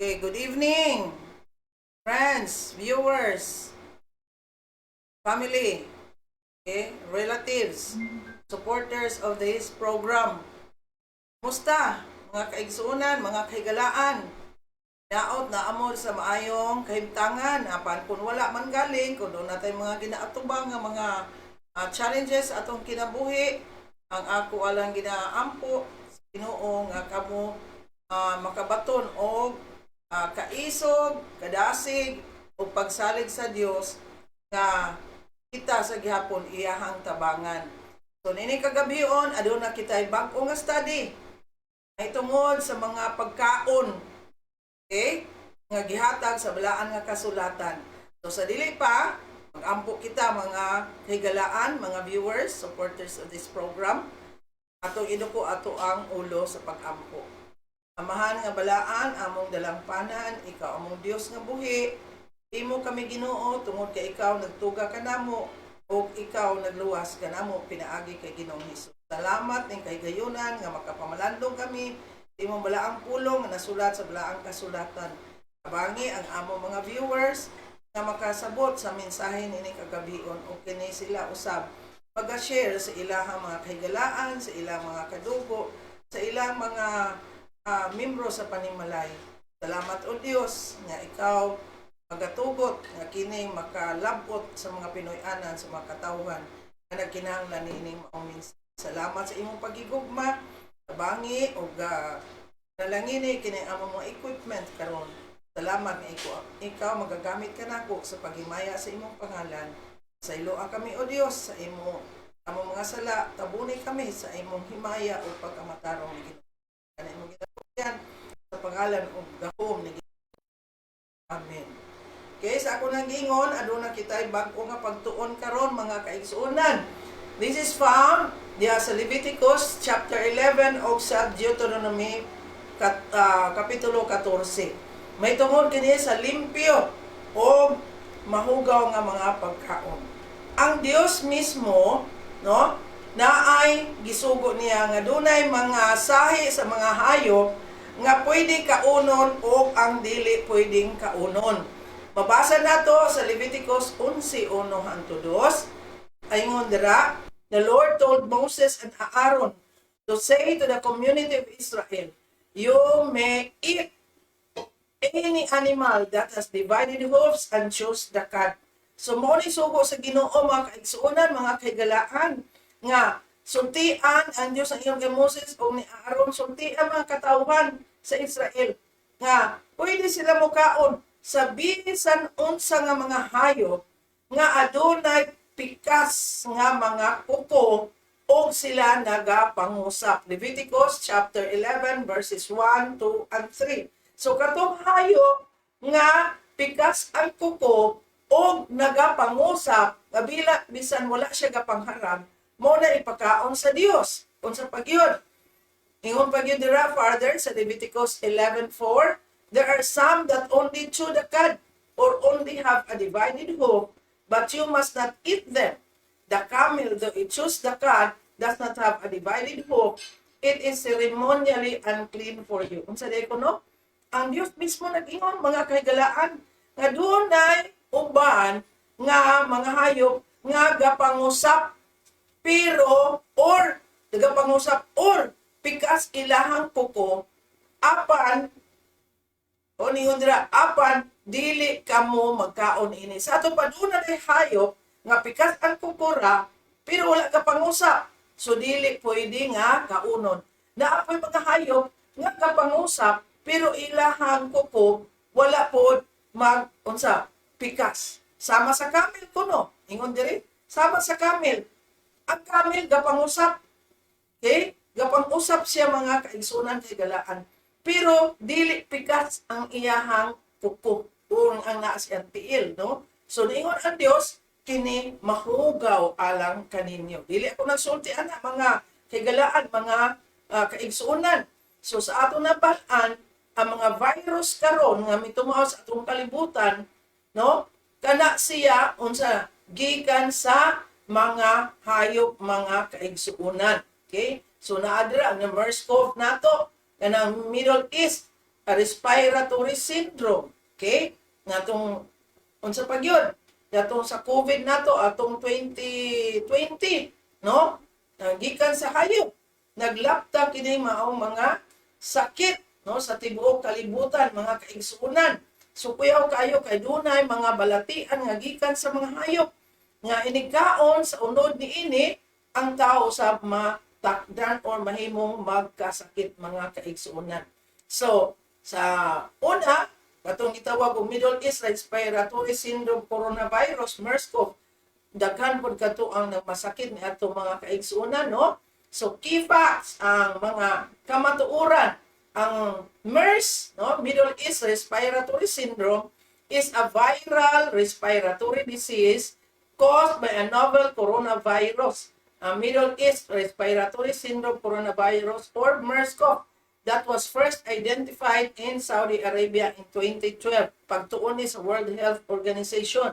Okay, good evening, friends, viewers, family, okay, relatives, supporters of this program. Musta, mga kaigsuonan, mga kahigalaan? Naot naa mo sa maayong kahimtangan, apan kung wala man galing, kung duna tay mga ginaatubang nga mga challenges atong kinabuhi, ang ako alang ginaampo sa Ginoo nga kamo makabaton og kaisog, kadasig ug pagsalig sa Dios nga kita sa gihapon iyahang tabangan. So nini kagabhion, aduna kitay bag-o nga study ay tungod sa mga pagkaon, okay, nga gihatag sa Balaan nga Kasulatan. So sa dili pa, magampo kita, mga kahigalaan, mga viewers, supporters of this program. Atong iduko ato ang ulo sa pagampo. Amahan nga balaan, among dalampanan, ikaw among Dios nga buhi. Imo kami, Ginoo, tungod kay ikaw nagtuga kanamo ug ikaw nagluwas kanamo pinaagi kay Ginoong Hesus. Salamat ning kahigayunan nga makapamalandong kami imong balaang pulong nga nasulat sa Balaang Kasulatan. Tabangi ang among mga viewers nga makasabot sa mensahe niini kagabion ug kini sila usab pag-share sa ilahang mga kahigalaan, sa ilang mga kadugo, sa ilang mga membro sa panimalay. Salamat, O Dios, nga ikaw magatugot nga kini makalabot sa mga Pinoy-anan, sa mga katawhan nga nagkinahanglan niining maong mensahe. Salamat sa imong pagigugma. Tabangi ug nalangini kini among mga equipment karon. Salamat nga ikaw magagamit kanako sa paghimaya sa imong pangalan. Sayloa kami, O Dios, sa imo among mga sala, tabuni kami sa imong himaya ug pagkamatarong ni Ginoo. Kana imong ginatuyan sa pangalan ug gahom ni Ginoo. Amen. Okay, sa ako nang gingon, aduna kitay bag-o nga pagtuon karon, mga kaigsuonan. This is found diha sa Leviticus chapter 11 o sa Deuteronomy kapitulo 14. May tungod kini sa limpyo o mahugaw nga mga pagkaon. Ang Dios mismo, no, naay gisugo niya nga dunay mga sahi sa mga hayop nga pwede kaunon o ang dili pwedeng kaunon. Mabasa nato sa Leviticus 11:1 hangtod 2. Ingon dira, "The Lord told Moses and Aaron to say to the community of Israel, 'You may eat any animal that has divided hoofs and chews the cud.'" So mo ni sugo sa Ginoo, mga kaigsuonan, mga kahigalaan, nga sultian ang Dios ang ingon kay Moses o ni Aaron, sultian mga katawhan sa Israel nga pwede sila mokaon sa bisan unsa nga mga hayop nga adunay pikas nga mga kuko o sila nagapangusap. Leviticus chapter 11 verses 1, 2, and 3. So katong hayop nga pikas ang kuko o nagapangusap, nga bila bisan wala siya gapangharang, mo na ipakaon sa Dios. Unsa pa gyud? Ingon pa gyud dira farther sa Leviticus 11:4, "There are some that only chew the cud or only have a divided hoof, but you must not eat them. The camel, though it chews the cud, does not have a divided hoof. It is ceremonially unclean for you." Unsa diay kuno? Ang Dios mismo nag-ingon, mga kahigalaan, nga dunay uban nga mga hayop nga gapangusap pero or nagapangusap or pikas ilahang kuko, apan o ningon dira, apan dili kamo magkaon ini. Sa ato pa, duna na hayop nga pikas ang kuko ra pero wala ka pangusap. So dili pwede nga kaunon. Naa poy mga hayop nga kapangusap pero ilahang kuko wala pod mag unsa, pikas. Sama sa camel kuno. Ingon diri, sama sa camel. Ang camel gapangusap. Okay? Gapangusap siya, mga kaigsunan, kahigalaan. Pero dili pikas ang iyahang kuko o ang naa siyang tiil, no? So niingon ang Dios, kini mahugaw alang kaninyo. Dili ako nagsulti ana, mga kahigalaan, mga kaigsuonan. So sa ato nabalaan, ang mga virus karon nga mitumaw sa atong kalibutan, no? Kana siya unsa, gikan sa mga hayop, mga kaigsuonan. Okay? So naa dira ang MERS-CoV nato kanang Middle East. Respiratory Syndrome. Okay? Nga tong unsa pa gyud? Katong sa COVID nato atong 2020, no? Gikan sa hayop. Naglapta kini maong mga sakit, no, sa tibuok kalibutan, mga kaigsuonan. So kuyaw kayo kay dunay mga balatian nga gikan sa mga hayop nga inigkaon sa unod niini, ang tao sa matakdan or mahimong magkasakit, mga kaigsuonan. So sa una, katong gitawag og Middle East Respiratory Syndrome Coronavirus, MERS-CoV, daghan pod kato ang nagmasakit ni ato, mga kaigsuonan, no? So key facts, ang mga kamatuoran, ang MERS, no, Middle East Respiratory Syndrome, is a viral respiratory disease caused by a novel coronavirus, a Middle East Respiratory Syndrome coronavirus or MERS-CoV that was first identified in Saudi Arabia in 2012. Pagtuon ni sa World Health Organization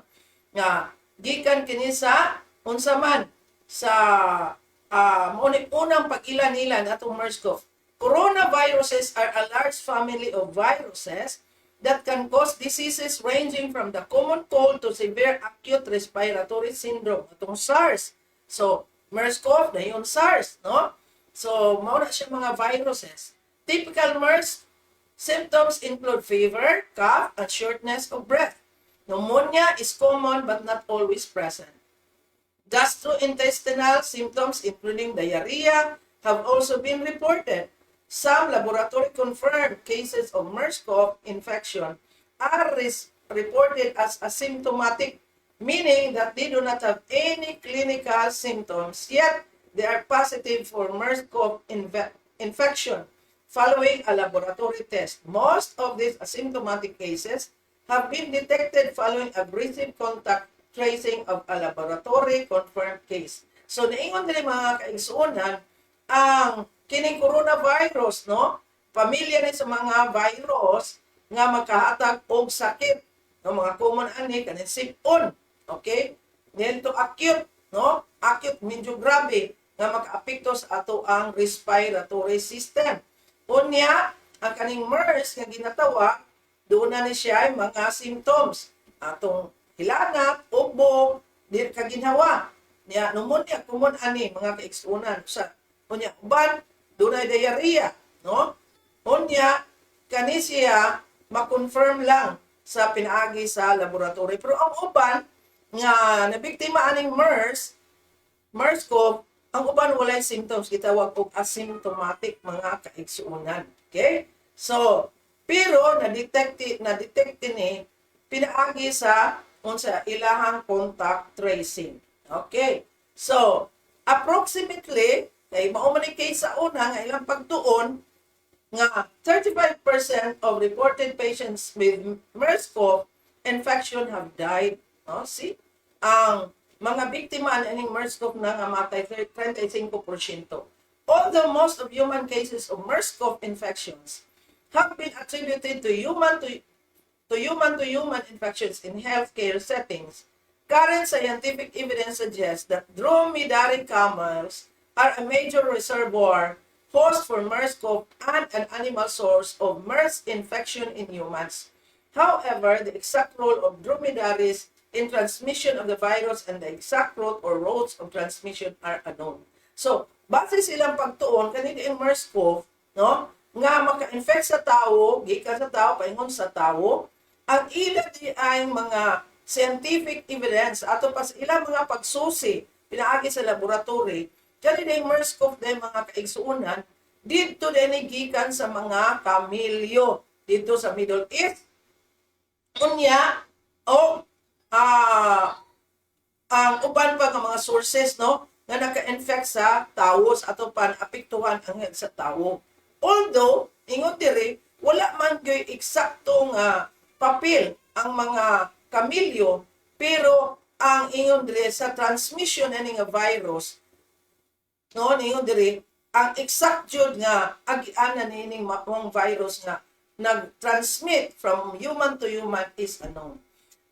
nga gikan kini sa unsa man sa mao ni unang pag-ila nila na atong MERS-CoV. Coronaviruses are a large family of viruses that can cause diseases ranging from the common cold to severe acute respiratory syndrome, atong SARS. So, MERS-CoV na yung SARS, no? So, mao na siya mga viruses. Typical MERS symptoms include fever, cough, and shortness of breath. Pneumonia is common but not always present. Gastrointestinal symptoms, including diarrhea, have also been reported. Some laboratory confirmed cases of MERS-CoV infection are reported as asymptomatic, meaning that they do not have any clinical symptoms, yet they are positive for MERS-CoV infection following a laboratory test. Most of these asymptomatic cases have been detected following aggressive contact tracing of a laboratory confirmed case. So niingon diri, mga kaigsuonan, ang kining coronavirus, no, pamilya ni sa mga virus nga makahatag og sakit, no? Mga common ani kaning sipon, okay, ngadto acute, no? Acute, medyo grabe nga makaapekto sa ato ang respiratory system. Unya, ang kaning MERS nga ginatawag, duna ni siya ay mga symptoms. Atong hilanat, ubo, di kaginhawa. Nya pneumonia, common ani, mga kaigsuonan, sa unya uban dunay diarrhea, no? Unya kani siya ma-confirm lang sa pinaagi sa laboratory. Pero ang uban nga nabiktima aning MERS, MERS-CoV, ang uban walay symptoms, gitawag og asymptomatic, mga kaigsuonan. Okay? So, pero na-detect ni pinaagi sa unsa ilahang contact tracing. Okay. So, approximately kay mao man ni case sa una nga ilang pagtuon nga 35% of reported patients with MERS-CoV infection have died. No? See? Ang mga biktima aning MERS-CoV na nga matay 35%. Although most of human cases of MERS-CoV infections have been attributed to human infections in healthcare settings, current scientific evidence suggests that dromedary camels are a major reservoir host for MERS-CoV and an animal source of MERS infection in humans. However, the exact role of dromedaries in transmission of the virus and the exact route or routes of transmission are unknown. So, base silang pagtuon, kani ang MERS-CoV, no, nga maka-infect sa tao, gikan sa tao, paingon sa tao, ang ila di ay mga scientific evidence, ato pa sa ilang mga pagsusi, pinaagi sa laboratory, kani di MERS-CoV din, mga kaigsuonan, didto din ni gikan sa mga kamilyo didto sa Middle East. Unya, o ang uban pa nga mga sources, no, nga naka-infect sa tawo sa ato pan apektuhan ang health sa tawo. Although ingon diri wala man gyud eksakto nga papel ang mga kamilyo, pero ang ingon diri sa transmission ani nga virus, no, ingon diri ang exact jud nga agianan niining maong virus nga nag-transmit from human to human is unknown.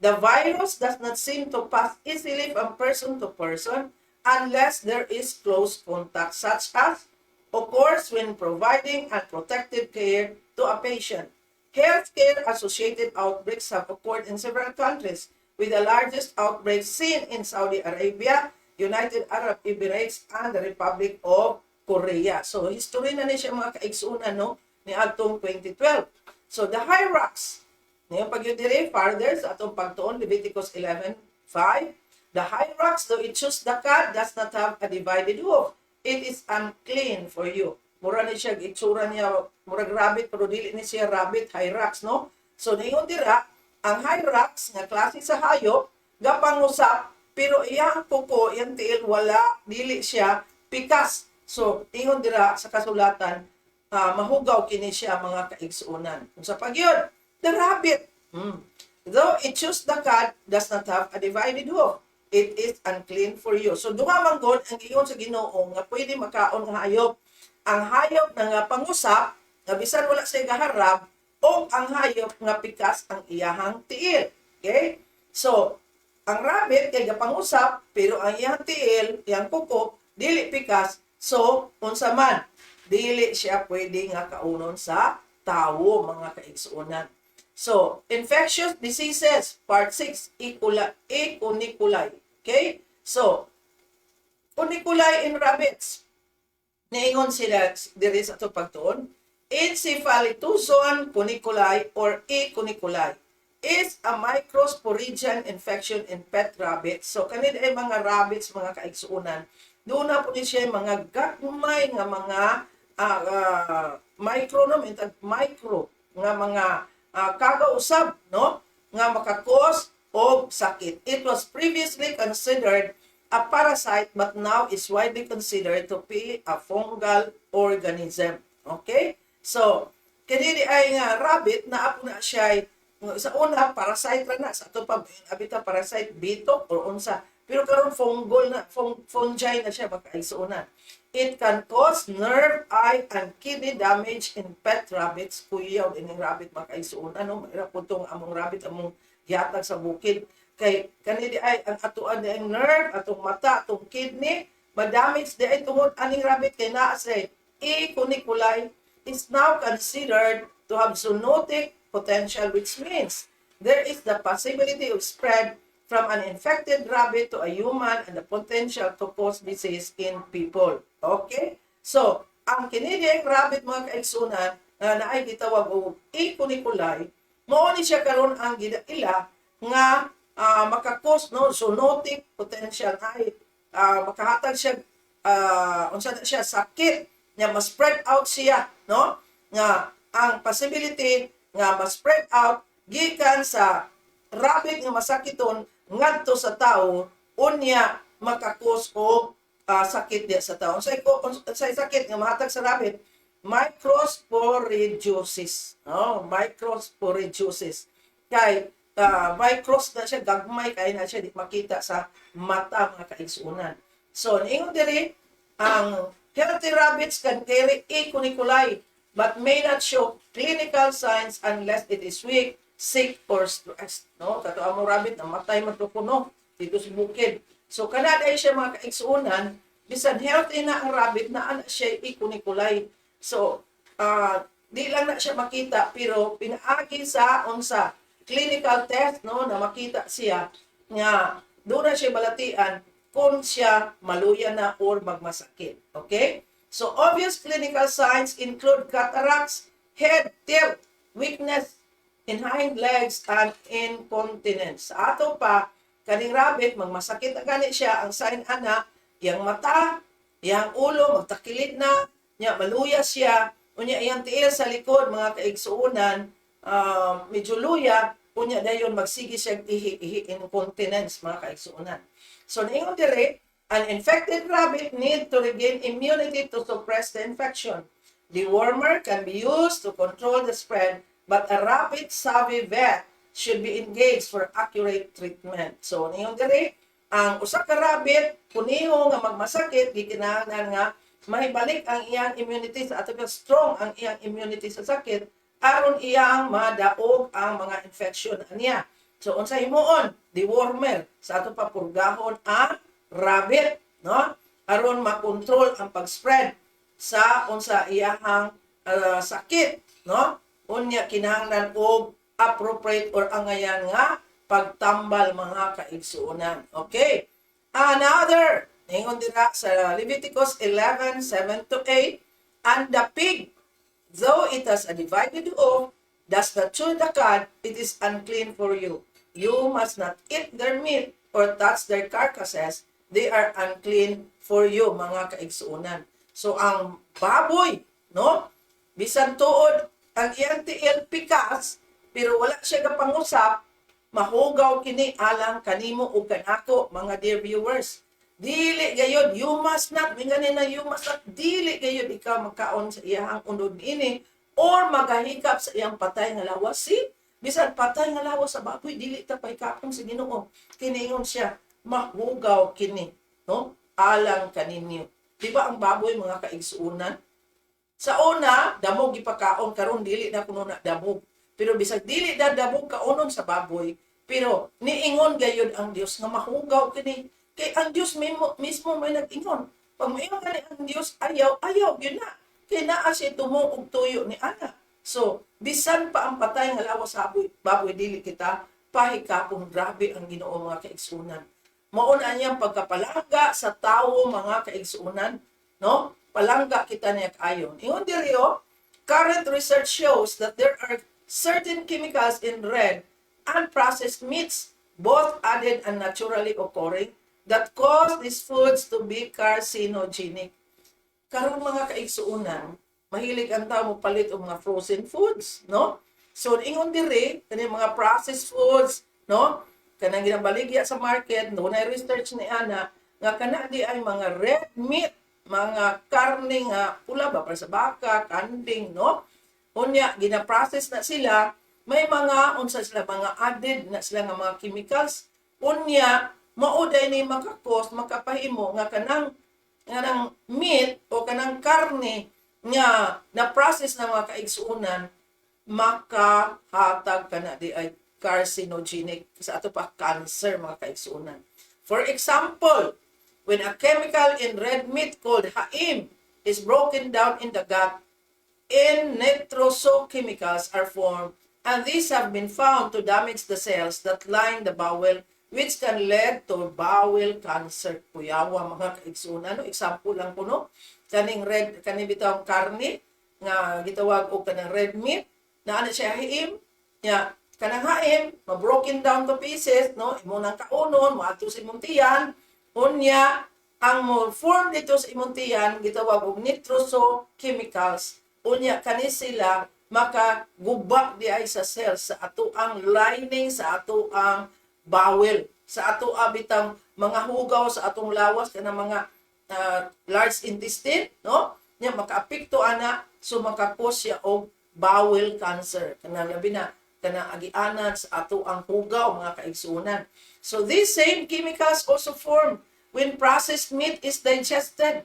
The virus does not seem to pass easily from person to person unless there is close contact, such as occurs when providing unprotective care to a patient. Healthcare associated outbreaks have occurred in several countries, with the largest outbreak seen in Saudi Arabia, United Arab Emirates, and the Republic of Korea. So, history na ni siya, mga kaigsunan, no, ni adtong 2012. So, the hyrax, niingon pa gyud diri further sa atong pagtuon, Leviticus 11:5, "The hyrax, though it chews the cud, does not have a divided hoof. It is unclean for you." Mura ni siya, itsura niya, murag rabbit, pero dili ni siya rabbit, hyrax, no? So, niingon dira, ang hyrax, nga klase sa hayop, gapangusap, pero iyang kuko, iyang tiil, wala, dili siya pikas. So, ingon dira sa kasulatan, mahugaw kini siya, mga kaigsuonan. Kung sa pagyud, the rabbit, though it chews the cud, does not have a divided hoof. It is unclean for you. So, duha man gud ang giingon sa Ginoo nga pwede makaon nga hayop. Ang hayop na nga pangusap, nga bisan wala siya gaharab, o ang hayop nga pikas ang iyahang tiil. Okay? So, ang rabbit kay gapangusap, pero ang iyang tiil, iyang kuko, dili pikas. So, unsa man, dili siya pwede nga kaunon sa tawo, mga kaigsuonan. So, infectious diseases, part 6, E. coli, E. cuniculi. Okay? So, cuniculi in rabbits. Niingon sila diri sa ato pagtuon, Encephalitozoon cuniculi or E. cuniculi is a microsporidian infection in pet rabbits. So, kani ay mga rabbits, mga kaigsuonan. Doon na po ni siya mga gagmay nga mga micro, no, micro nga mga kagausab, no, nga makakos og sakit. It was previously considered a parasite but now is widely considered to be a fungal organism. Okay? So, kini di ay nga rabbit na apo na siya ay, sa una parasite ra na sa ato pa abita, parasite, bitok or unsa, pero karon fungal na, fungi na siya, makaigsuonan. It can cause nerve, eye, and kidney damage in pet rabbits. Kuyaw ining rabbit, makaigsuonan, no? Mahirap po tong among rabbit, among gihatag sa bukid. Kay kani di ay ang atuan di ang nerve, atong mata, atong kidney, madamage di ay tungod aning rabbit kay naa sa E. cuniculi is now considered to have zoonotic potential, which means there is the possibility of spread from an infected rabbit to a human and the potential to cause disease in people. Okay? So, ang kini rabbit, mga kaigsunan, nga naay gitawag og E. cuniculi, mao ni siya karon ang gidaila nga makakos, no, zoonotic potential ay makahatag siya unsa na siya, sakit nga ma-spread out siya, no, nga ang possibility nga ma-spread out gikan sa rabbit nga masakiton ngadto sa tao, unya makakos og sakit diya sa tao. Sa sakit nga mahatag sa rabbit? Microsporidiosis, no? Microsporidiosis kay micros na siya, gagmay kay na siya, di makita sa mata, mga kaigsuonan. So niingon diri, ang healthy rabbits can carry E. cuniculi but may not show clinical signs unless it is weak, sick or stressed, no? Kato among rabbit, namatay man to kuno dito sa bukid. So kana dahil siya, mga kaigsuonan, bisan healthy na ang rabbit, naa na siya E. cuniculi. So di lang na siya makita, pero pinaagi sa unsa, clinical test, no, na makita siya nga doon na siya balatian kung siya maluya na or magmasakit. Okay? So obvious clinical signs include cataracts, head tilt, weakness in hind legs, and incontinence. Sa ato pa, kaning rabbit, magmasakit na gani siya, ang sign ana, yang mata, yang ulo, magtakilid na, nya maluya siya, unya iyang tiil sa likod, mga kaigsuonan, medyo luya, unya dayon magsige siya ihi-ihi, incontinence, mga kaigsuonan. So niingon dire, an infected rabbit need to regain immunity to suppress the infection. Dewormer can be used to control the spread, but a rabbit savvy vet should be engaged for accurate treatment. So niingon dire, ang usa ka rabbit kuniho nga magmasakit, gikinahanglan nga mahibalik ang iyang immunity sa ato, strong ang iyang immunity sa sakit aron iyang madaog ang mga infection niya. So unsa himuon? Dewormer. Sa ato pa, purgahon ang rabbit, no? Aron makontrol ang pag-spread sa unsa, iyahang sakit, no? Unya kinahanglan og appropriate or angayan nga pagtambal, mga kaigsuonan. Okay. Another, ingon dira sa Leviticus 11:7 to 8, "And the pig, though it has a divided hoof, does not chew the cud, it is unclean for you. You must not eat their meat or touch their carcasses. They are unclean for you," mga kaigsuonan. So, ang baboy, no? Bisan tuod, ang iyang tiil pikas, pero wala siya gapangusap, mahugaw kini alang kanimo ug kanako, mga dear viewers. Dili gayod, you must not, may na you must not, dili gayod ikaw magkaon sa iyang unod niini or magahikap sa iyang patay nga lawas. Si bisan patay nga lawas sa baboy, dili ta pahikapon sa Ginoo. Kiniingon siya, mahugaw kini, no? Alang kaninyo. Di ba ang baboy, mga kaigsuonan? Sa una, damog gipakaon, karon dili na kuno na damog. Pero bisag dili na damog kaonon sa baboy, pero niingon gayud ang Dios nga mahugaw kini. Kay ang Dios mismo may nag-ingon. Pag moingon gani ang Dios, ayaw, ayaw gyud na. Kay naa siya tumo og tuyo ni ana. So, bisan pa ang patay nga lawas sa baboy, baboy dili kita pahikapon. Grabe ang Ginoo, mga kaigsunan. Mao na niyang pagkapalangga sa tawo, mga kaigsunan, no? Palangga kita niya kaayon. Ingon diri oh, "Current research shows that there are certain chemicals in red and processed meats, both added and naturally occurring, that cause these foods to be carcinogenic." Karon, mga kaigsuonan, mahilig ang tao mo palit og mga frozen foods, no? So ingon diri, kani mga processed foods, no? Kanang ginabaligya sa market, dunay research ni ana nga kana di ay mga red meat, mga karne nga pula ba para sa baka, kanding, no? Unya gina-process na sila, may mga unsa sila, mga added na sila nga mga chemicals. Unya mao day ni maka-cause, makapahimo nga kanang meat o kanang karne nga na process na, mga kaigsuonan, makahatag kana di ay carcinogenic sa ato pa cancer, mga kaigsuonan. For example, when a chemical in red meat called haem is broken down in the gut, N-nitrosochemicals are formed, and these have been found to damage the cells that line the bowel, which can lead to bowel cancer. Kuyawa, mga kaigsuonan, no? Example lang ko, no? Kaning red, kaning bitawng karne nga gitawag og kanang red meat na ano siya, haem nya. Kanang haem ma-broken down to pieces, no? Imo nang kaunon, moadto sa imong tiyan. Unya ang mo form dito sa imong tiyan gitawag og nitroso chemicals. Unya kani sila makaguba di ay sa cells sa ato ang lining sa ato ang bowel, sa ato bitang mga hugaw sa atong lawas, kanang mga large intestine, no? Nya makaapekto ana, so maka-cause siya og bowel cancer, kanang labi na kanang agianan sa ato ang hugaw, mga kaigsuonan. So these same chemicals also form when processed meat is digested.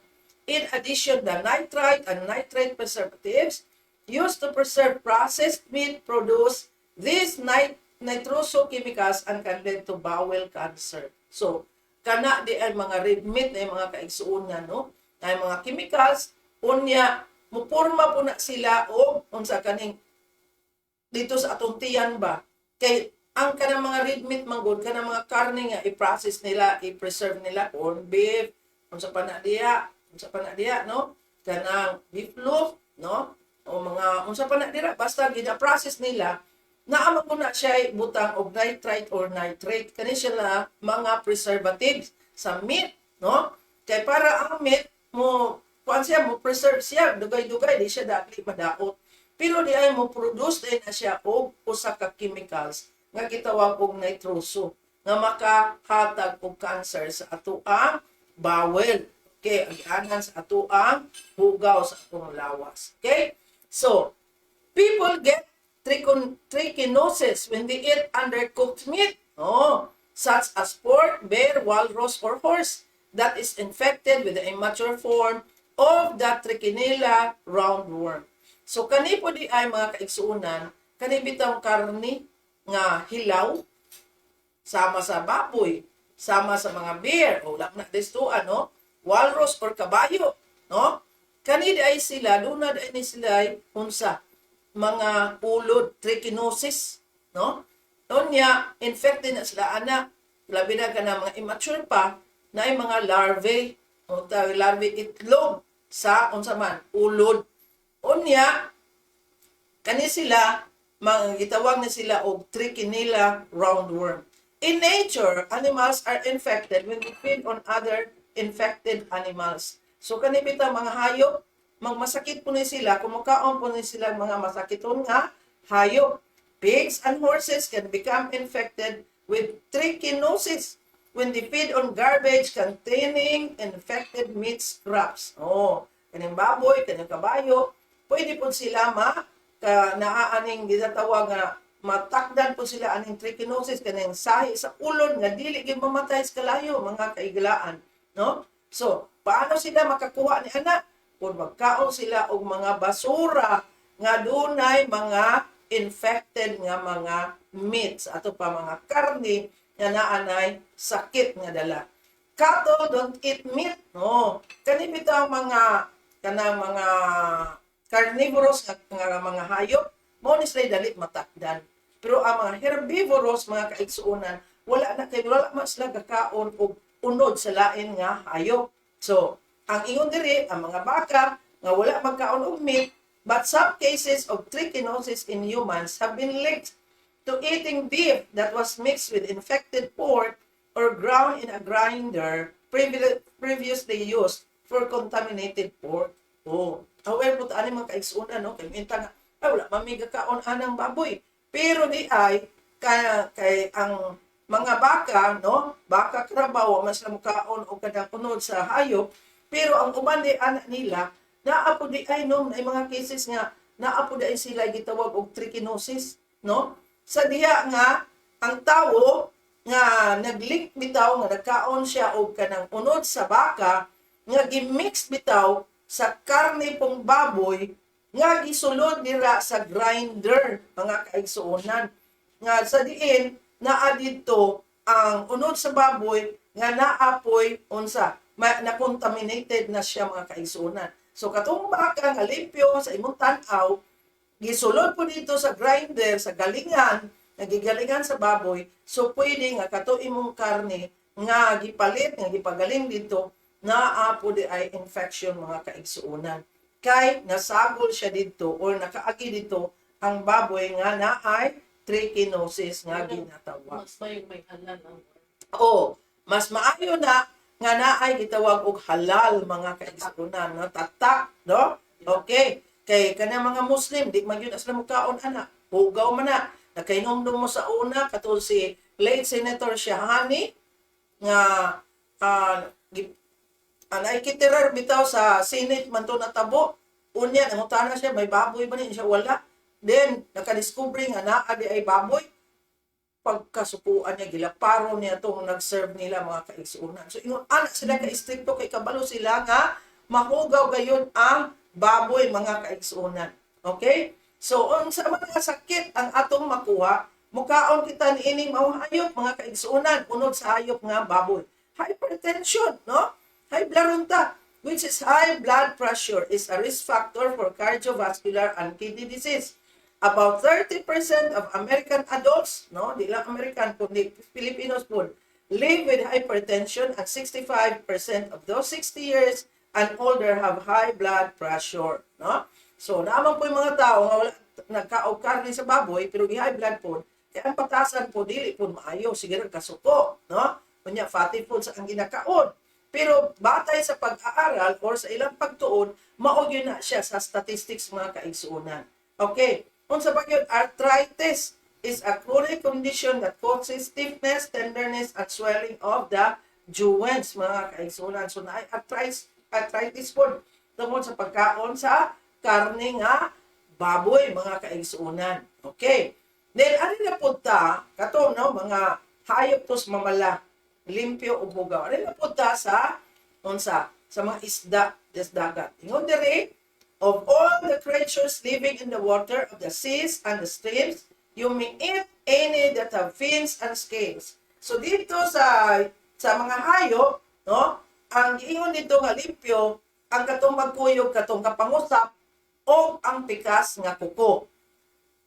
In addition, the nitrite and nitrate preservatives used to preserve processed meat produce these nitroso chemicals and can lead to bowel cancer. So, kana di ay mga red meat na yung mga kaigsuonan, no? Ay mga chemicals, unya, mupurma po na sila og unsa kaning dito sa atong tiyan ba. Kay ang kanang mga red meat manggod, kanang mga karne nga i-process nila, i-preserve nila, corned beef, unsa pa na diha, no? Kanang beef loaf, no? O mga unsa pa na dira, basta gina-process nila, naa man na siya butang og nitrite or nitrate, kani siya na mga preservatives sa meat, no? Kay para ang meat mo kuan siya, mo preserve siya dugay-dugay, di siya dali madaot. Pero di ay mo produce din na siya og usa ka chemicals nga gitawag og nitroso nga makahatag og cancer sa ato ang bowel. Okay, agianan sa ato ang hugaw sa atong lawas. Okay? So, people get trichinosis when they eat undercooked meat. Oh, such as pork, bear, walrus, or horse that is infected with the immature form of the Trichinella roundworm. So kani po di ay, mga kaigsuonan, kani bitawng karni nga hilaw sama sa baboy, sama sa mga bear o wala na desto ano, walrus or kabayo, no? Kani di ay sila, duna di ay ni sila ay unsa mga ulod, trichinosis, no? Unya, infected na sila ana, labi na ka mga immature pa, na ay mga larvae, o larvae, itlog sa unsa man, ulod. Unya, kani sila, mga gitawag na sila og Trichinella roundworm. In nature, animals are infected when they feed on other infected animals. So kani bitaw mga hayop, magmasakit po ni sila, kumukaon po ni sila mga masakiton nga hayop. Pigs and horses can become infected with trichinosis when they feed on garbage containing infected meat scraps. Oh, kaning baboy, kaning kabayo, pwede po sila ma ka naaaning ginatawag nga matakdan po sila aning trichinosis, kaning sahi sa ulod nga dili gyud mamatay sa kalayo, mga kaiglaan, no? So paano sila makakuha ni ana? Kung magkaon sila og mga basura nga dunay mga infected nga mga meats, ato pa mga karne nga naanay sakit nga dala. Cattle don't eat meat, no? Kani bitaw mga kanang mga carnivorous nga mga hayop, mao ni sila dali matakdan. Pero ang mga herbivorous, mga kaigsuonan, wala na kay wala man sila gakaon og unod sa lain nga hayop. So, ang ingon diri, ang mga baka nga wala magkaon og meat, but some cases of trichinosis in humans have been linked to eating beef that was mixed with infected pork or ground in a grinder previously used for contaminated pork. Oh, aware po ta ani, mga kaigsuonan, no? Kay minta nga, ay, wala mamiga kaon anang baboy. Pero di ay kay ang mga baka, no? Baka, karabaw, wa man sila mukaon og kanang unod sa hayop, pero ang uban di ana nila, naa po di ay, no, ay mga cases nga naa po di ay sila gitawag og trichinosis, no? Sa diha nga ang tawo nga naglink bitaw nga nagkaon siya og kanang unod sa baka nga gimix bitaw sa karne pong baboy nga gisulod nila sa grinder, mga kaigsuonan, nga sa diin naa didto ang unod sa baboy nga naapoy unsa na contaminated na siya, mga kaigsuonan. So katong baka nga limpyo sa imong tan-aw, gisulod po dito sa grinder sa galingan, nagigalingan sa baboy, so pwede nga kato imong karne nga gipalit, nga gipagaling dito, naa po di ay infection, mga kaigsuonan, kay nasagol siya dito or nakaagi dito ang baboy nga naay trichinosis nga ginatawag. Mas may halal ang O, mas maayo na nga naay gitawag og halal, mga kaigsuonan, no? Tatak, no? Okay. Kay kanang mga Muslim, di man yun sila mukaon ana. Hugaw man na. Nakainomdom mo sa una katol si late Senator Shahani nga naikitirar bitaw sa Senate man to natabo. Unya nangutana siya, may baboy ba ni siya? Wala. Then nakadiskubre nga naa di ay baboy. Pagkasukuan niya, gilaparo niya itong nag-serve nila, mga kaigsuonan. So ingon ana sila ka-istrikto kay kabalo sila nga mahugaw gayon ang baboy, mga kaigsuonan. Okay? So unsa mga sakit ang atong makuha mukaon kita niining maong hayop, mga kaigsuonan, unod sa hayop nga baboy? Hypertension, no? High blood ta, which is high blood pressure, is a risk factor for cardiovascular and kidney disease. About 30% of American adults, no, di lang American kundi Filipinos po, live with hypertension and 65% of those 60 years and older have high blood pressure, no? So, naman po yung mga tao nga wala nagkaog karne sa baboy pero gi high blood po, kaya ang patasan po dili po maayo, sige ra kasuko, no? Unya fatty foods ang ginakaon. Pero batay sa pag-aaral or sa ilang pagtuon, mao gyud na siya sa statistics, mga kaigsuonan. Okay. Unsa pa gyud? Arthritis is a chronic condition that causes stiffness, tenderness, and swelling of the joints, mga kaigsuonan. So naay arthritis po tungod sa pagkaon sa karne nga baboy, mga kaigsuonan. Okay. Then ano na pud ta kato, no, mga hayop tos mamala, limpyo ug hugaw. Ano na pud ta sa unsa, sa mga isda des dagat? Ingon diri, "Of all the creatures living in the water of the seas and the streams, you may eat any that have fins and scales." So dito sa mga hayop, no, ang giingon dito nga limpyo ang katong magkuyog, katong kapangusap o ang pikas nga kuko.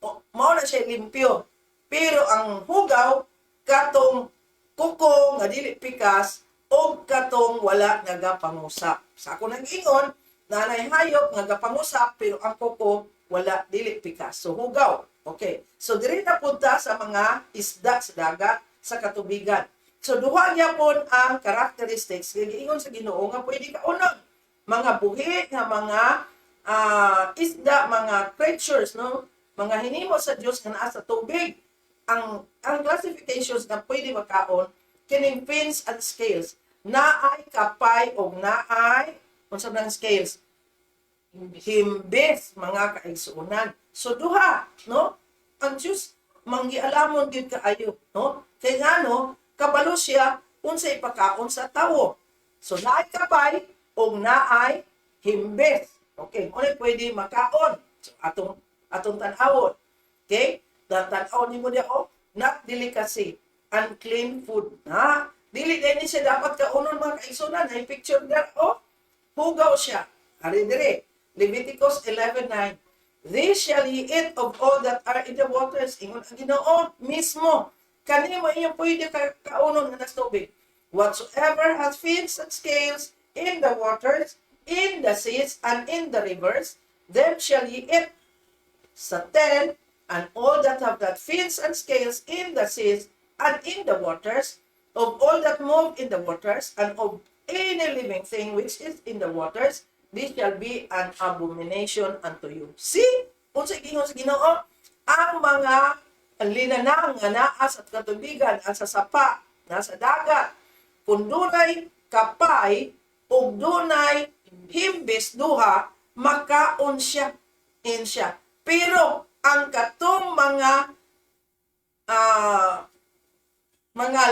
O, mao na siya limpyo. Pero ang hugaw, katong kuko nga dili pikas o katong wala nagapangusap. Sa ako nang ingon, nanay hayop nga gapangusap pero ang kuko wala, dili pikas. So hugaw. Okay. So diri na punta sa mga isda sa dagat, sa katubigan. So duha gyapon ang characteristics nga giingon sa Ginoo nga pwede kaunon. Mga buhi nga mga isda, mga creatures, no? Mga hinimo sa Dios nga naa sa tubig. Ang classifications na pwede makaon kining fins and scales. Naay kapay og naay unsa man ang scales? Himbis, mga kaigsuonan. So duha, no? Ang Diyos manggialamon gyud kaayo, no? Kay ngano, kabalo siya unsay ipakaon sa tawo. So naay kapay og naay himbis. Okay, mao pwede makaon. So atong tan-awon. Okay? Tan-awon nimo diha oh, not delicacy, unclean food. Ha? Dili din ni siya dapat kaunon, mga kaigsuonan. Ay picture there oh. Hugaw siya. Ari dire. Leviticus 11:9. "This shall ye eat of all that are in the waters." Ingon ang Ginoo mismo. Kani mo inyong pwede ka kaunon nga nas tubig. "Whatsoever hath fins and scales in the waters, in the seas, and in the rivers, them shall ye eat." Sa 10, "And all that have not fins and scales in the seas and in the waters, of all that move in the waters, and of any living thing which is in the waters, this shall be an abomination unto you." See? Unsa giingon sa Ginoo? Ang mga linanang nga naa sa katubigan, ang sa sapa, nasa dagat, kung dunay kapay ug dunay himbis duha, makaon siya in siya. Pero ang katong mga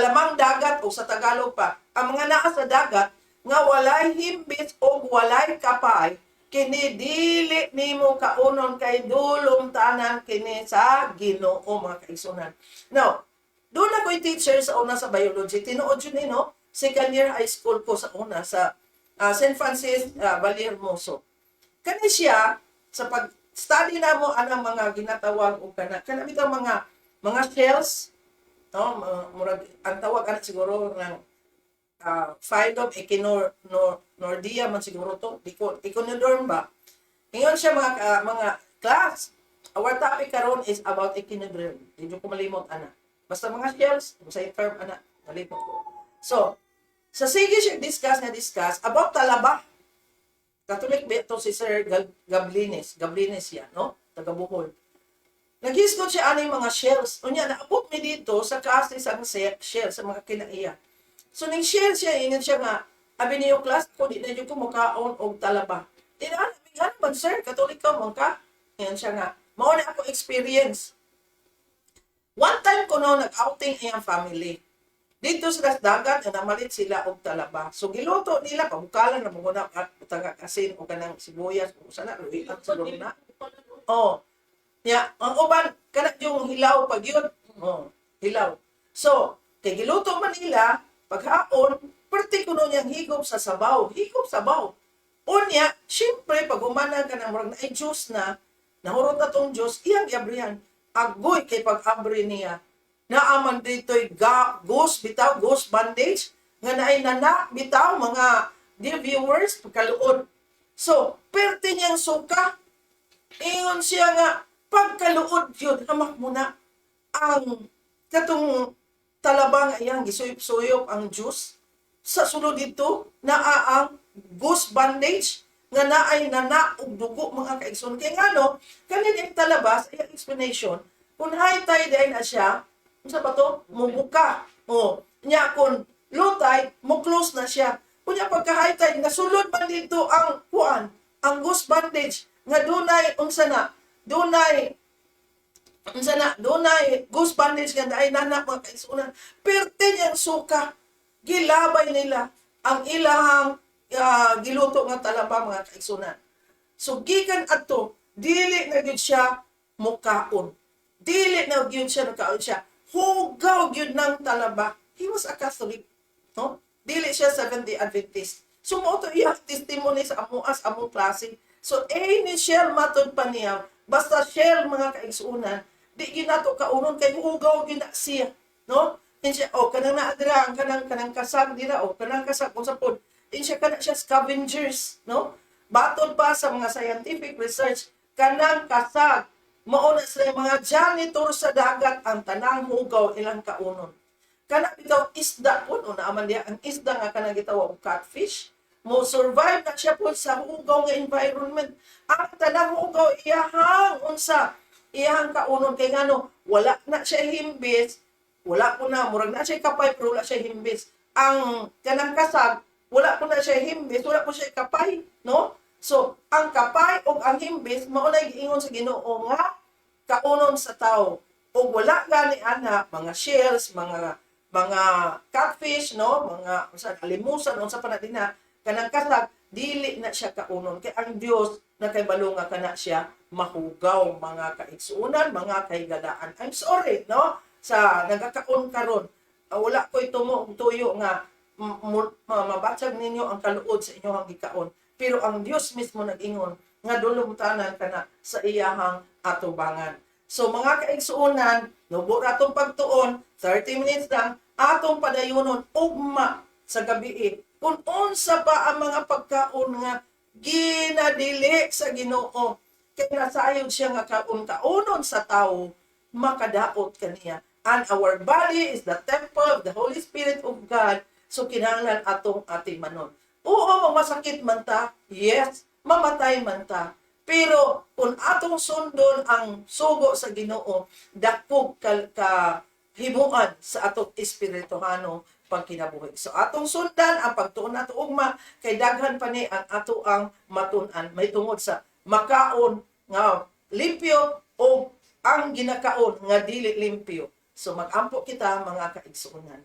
lamang dagat o sa Tagalog pa, ang mga naa sa dagat nga walay himbis o walay kapay, kini dili nimo kaunon kay dulom tanan kini sa Ginoo, mga kaigsuonan. Now, doon ako'y teacher sa una sa biology. Tinuod yun eh, no? Second year high school ko sa una sa St. Francis Vallehermoso. Kani siya, sa pag-study na mo anang mga ginatawag o kana bitaw mga shells, no? Murag ang tawag ana siguro ng phylum Echinoidea man siguro to. Di ko Echinoderm ba? Ingon siya, mga class. Our topic karon is about echinoderm. Di ko malimot ana. Basta mga shells, sa term ana, malimot ko. So, sa sige siya discuss na discuss about talaba. Catholic ba ito si Sir Gablines? Gablines siya, no? Taga Bohol. Naghisgot siya aning mga shells. Unya, naabot mi dito sa klase sa shell, sa mga kinaiya. So, ning shell siya, ingon siya nga, abi niyo class ko, di na jud ko mukaon og talaba. Tinaan, nga man sir, Katolik ka man ka. Ingon siya nga, mao na ako experience. One time ko no, nag-outing iyang family. Dito sa dagat, na namalit sila og talaba. So giluto nila, pabukalan na mo na at butang asin o kanang sibuyas, o sana, luwian siguro na. Oh. Ya, ang uban kana yung hilaw pag yun. Oh, hilaw. So, kay giluto man nila, paghaon, perti kuno niyang higop sa sabaw, higop sabaw. Unya, syempre pag humana ka ng murag na juice na, nahurot na tong juice, iyang giabrihan. Agoy kay pag-abri niya. Naaman dito'y gauze bitaw, gauze bandage, nga naay nana bitaw, mga dear viewers, pagkaluod. So, perti niyang suka. Ingon siya nga, pagkaluod yun, hamak mo na ang katong talaba nga iyang gisuyop-suyop ang juice. Sa sulod dito, naa ang gauze bandage nga naay nana og dugo, mga kaigsoon. Kaya ngano, kanin yung talabas, ay explanation, kung high tide ay na siya, unsa ba to? Mubuka. O, nya kung low tide, mo close na siya. Kunya pagka high tide, nasulod man dito ang kuan, ang gauze bandage nga dunay unsa na, dunay unsa na, dunay gauze bandage nga naay nana, mga kaigsuonan. Perte niyang suka. Gilabay nila ang ilahang giluto nga talaba, mga kaigsuonan. So gikan adto, dili na gyud siya mukaon. Dili na gyud siya nakaon siya. Hugaw gyud ng talaba. He was a Catholic, no? Dili siya Seventh-day Adventist. So mao to iya testimony sa amuas among klase. So any shell matud pa niya, Basta shell, mga kaigsuonan, di gyud nato kaunon kay hugaw gyud na siya, no? Insiya, oh, kanang naa dira ang kanang kasag dira, oh, kanang kasag unsa pod. Insiya kana siya scavengers, no? Batod pa sa mga scientific research, kanang kasag mao na sila mga janitor sa dagat, ang tanang hugaw ilang kaunon. Kana bitaw isda pud o naaman diya ang isda nga kanang gitawag og catfish, mo survive na siya pud sa hugaw nga environment. Ang tanang hugaw iyahang unsa, iyahang kaunon, kay ngano wala na siya himbis, wala ko na murag na siya kapay pero wala siya himbis. Ang kanang kasag, wala ko na siya himbis, wala ko siya kapay, no? So ang kapay ug ang himbis mao na giingon sa Ginoo nga kaunon sa tao. Ug wala gani ana mga shells, mga catfish, no, mga unsa, alimusan, unsa pa na dinha, kanang kasag dili na siya kaunon kay ang Dios nakaybalo nga kana siya mahugaw, mga kaigsuonan, mga kahigalaan. I'm sorry, no, sa nagakaon karon. Wala ko'y tumo og tuyo nga mabatyag ninyo ang kaluod sa inyong gikaon, pero ang Dios mismo nag-ingon nga dulumtanan kana sa iyahang atubangan. So mga kaigsuonan, nubo ra atong pagtuon, 30 minutes lang, atong padayunon ugma sa gabi kung unsa pa ang mga pagkaon nga ginadili sa Ginoo. Kay nasayod siya nga kaon kaunon sa tawo makadaot kaniya. And our body is the temple of the Holy Spirit of God. So kinahanglan atong atimanon. Oo, masakit man ta. Yes, mamatay man ta. Pero kung atong sundon ang sugo sa Ginoo, dakog ka himuan sa atong espirituhano pagkinabuhi. So atong sundan ang pagtuon nato ugma kay daghan pa ni ang ato ang matun-an may tungod sa makaon nga limpyo o ang ginakaon nga dili limpyo. So mag-ampo kita, mga kaigsuonan.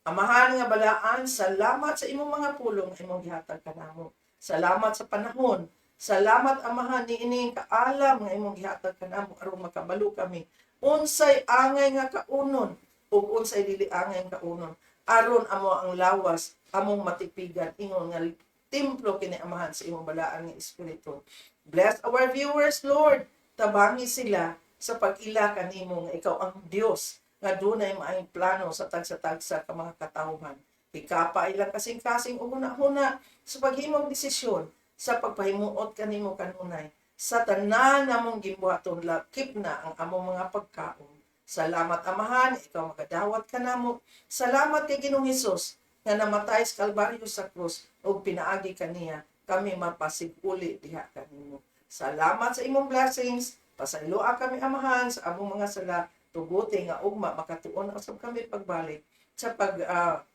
Amahan nga balaan, salamat sa imong mga pulong nga imong gihatag kanamo. Salamat sa panahon. Salamat, Amahan, niining kaalam nga imong gihatag kanamo aron makabalo kami unsay angay nga kaunon ug unsay dili angay nga kaunon aron amo ang lawas among matipigan ingon nga templo kini, Amahan, sa imong balaan nga espiritu. Bless our viewers, Lord. Tabangi sila sa pag-ila kanimo nga ikaw ang Dios nga dunay maayong plano sa tagsa-tagsa ka mga katawhan. Hikapa ilang kasing-kasing ug huna-huna sa paghimong desisyon sa pagpahimuot kanimo kanunay. Sa tanan namong gimbuhaton, lakip na ang among mga pagkaon. Salamat, Amahan, ikaw makadawat kanamo. Salamat kay Ginoong Hesus nga namatay sa Kalbaryo sa krus ug pinaagi kaniya kami mapasig-uli diha kanimo. Salamat sa imong blessings. Pasayloa kami, Amahan, sa among mga sala. Tuguti nga ugma makatuon usab kami pagbalik sa pag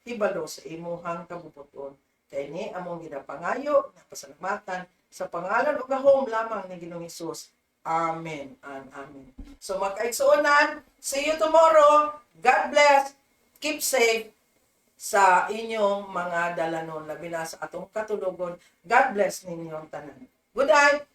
hibalo sa imuhang kabubuton. Kay ni among ginapangayo nga pasalamatan sa pangalan ug gahom lamang ni Ginoong Hesus. Amen and amen. So mga kaigsuonan, see you tomorrow. God bless. Keep safe sa inyong mga dalanon, labi na sa atong katulogon. God bless ninyong tanan. Good night.